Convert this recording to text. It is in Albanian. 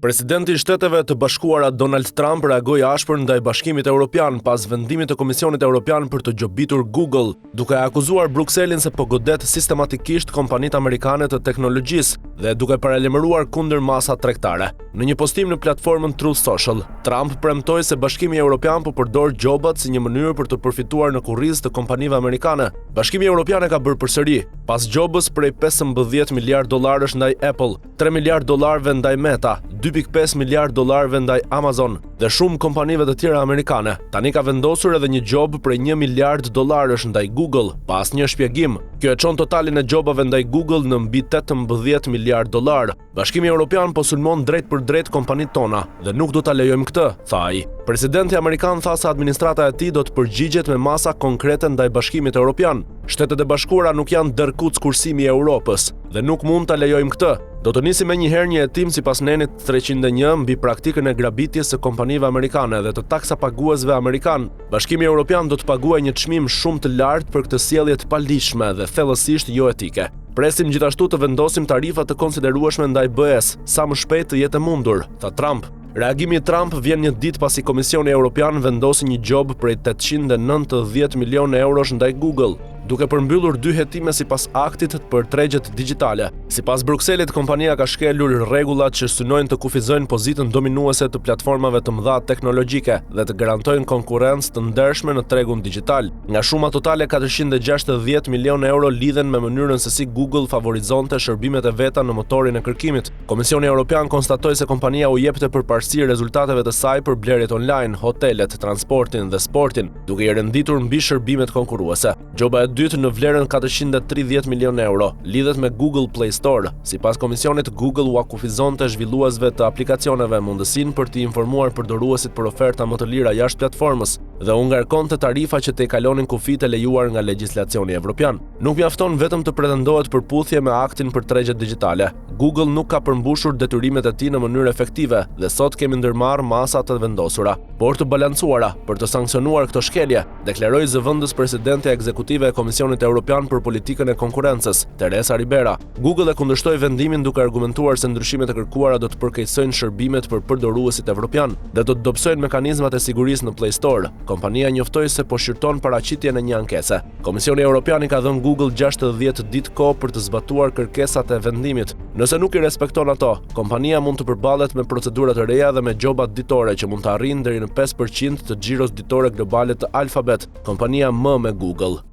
Presidenti i Shteteve të Bashkuara Donald Trump reagoi ashpër ndaj Bashkimit Evropian pas vendimit të Komisionit Evropian për të gjobitur Google, duke akuzuar Brukselin se po godet sistematikisht kompanitë amerikane të teknologjisë dhe duke paralajmëruar kundër masa tregtare. Në një postim në platformën Truth Social, Trump premtoi se Bashkimi Evropian po përdor gjobat si një mënyrë për të përfituar në kurriz të kompanive amerikane. Bashkimi Evropian e ka bërë përsëri, pas gjobës prej 15 miliardë dollarësh ndaj Apple, 3 miliardë dollarëve ndaj Meta, 2.5 miliardë dollarëve ndaj Amazon dhe shumë kompanive të tjera amerikane. Tani ka vendosur edhe një gjobë prej 1 miliard dollarësh ndaj Google, pa asnjë shpjegim. Kjo e çon totalin e gjobave ndaj Google në mbi 18 miliardë dollarë. Bashkimi Evropian po sulmon drejtpërdrejt kompanitë tona dhe nuk do ta lejojmë këtë, tha ai. Presidenti amerikan tha se administrata e tij do të përgjigjet me masa konkrete ndaj Bashkimit Evropian. Shtetet e Bashkuara nuk janë derrkuc kursimi i Europës dhe nuk mund ta lejojmë këtë. Do të nisim menjëherë një hetim sipas nenit 301 mbi praktikën e grabitjes së kompanive amerikane dhe të taksapaguesve amerikanë. Bashkimi Evropian do të paguajë një çmim shumë të lartë për këtë sjellje të paligjshme dhe thellësisht joetike. Presim gjithashtu të vendosim tarifa të konsiderueshme ndaj BE-së, sa më shpejt të jetë e mundur, tha Trump. Reagimi i Trump vjen një ditë pasi Komisioni Evropian vendosi një gjobë prej 890 milionë eurosh ndaj Google, duke përmbyllur dy hetime sipas aktit për tregjet digjitale. Sipas Brukselit, kompania ka shkelur rregullat që synojnë të kufizojnë pozitën dominuese të platformave të mëdha teknologjike dhe të garantojnë konkurrencë të ndershme në tregun digjital. Nga shuma totale 460 milionë euro lidhen me mënyrën se si Google favorizonte shërbimet e veta në motorin e kërkimit. Komisioni Europian konstatoi se kompania u jepte përparësi rezultateve të saj për blerjet online, hotelet, transportin dhe sportin, duke i renditur mbi shërbimet konkurruese. Gjoba e dytë në vlerën 430 milionë euro lidhet me Google Play Store. Sipas komisionit, Google ua kufizonte zhvilluesve të aplikacioneve mundësinë për t'i informuar përdoruesit për oferta më të lira jashtë platformës dhe u ngarkonte tarifa që tejkalonin kufijtë e lejuar nga legjislacioni evropian. Nuk mjafton vetëm të pretendohet përputhje me aktin për tregjet digjitale. Google nuk ka përmbushur detyrimet e tij në mënyrë efektive dhe sot kemi ndërmarrë masa të vendosura, por të balancuara, për të sanksionuar këto shkelje, deklaroi zëvendës presidentja ekzekutive e Komisionit Europian për Politikën e Konkurrencës, Teresa Ribera. Google e kundërshtoi vendimin duke argumentuar se ndryshimet e kërkuara do të përkeqësojnë shërbimet për përdoruesit evropianë dhe do të dobësojnë mekanizmat e sigurisë në Play Store. Kompania njoftoi se po shqyrton paraqitjen e një ankese. Komisioni Europian i ka dhënë Google 60 ditë kohë për të zbatuar kërkesat e vendimit. Nëse nuk i respekton ato, kompania mund të përballet me procedura të reja dhe me gjoba ditore që mund të arrijnë deri në 5% të xhiros ditore globale të Alphabet, kompania mëmë e Google.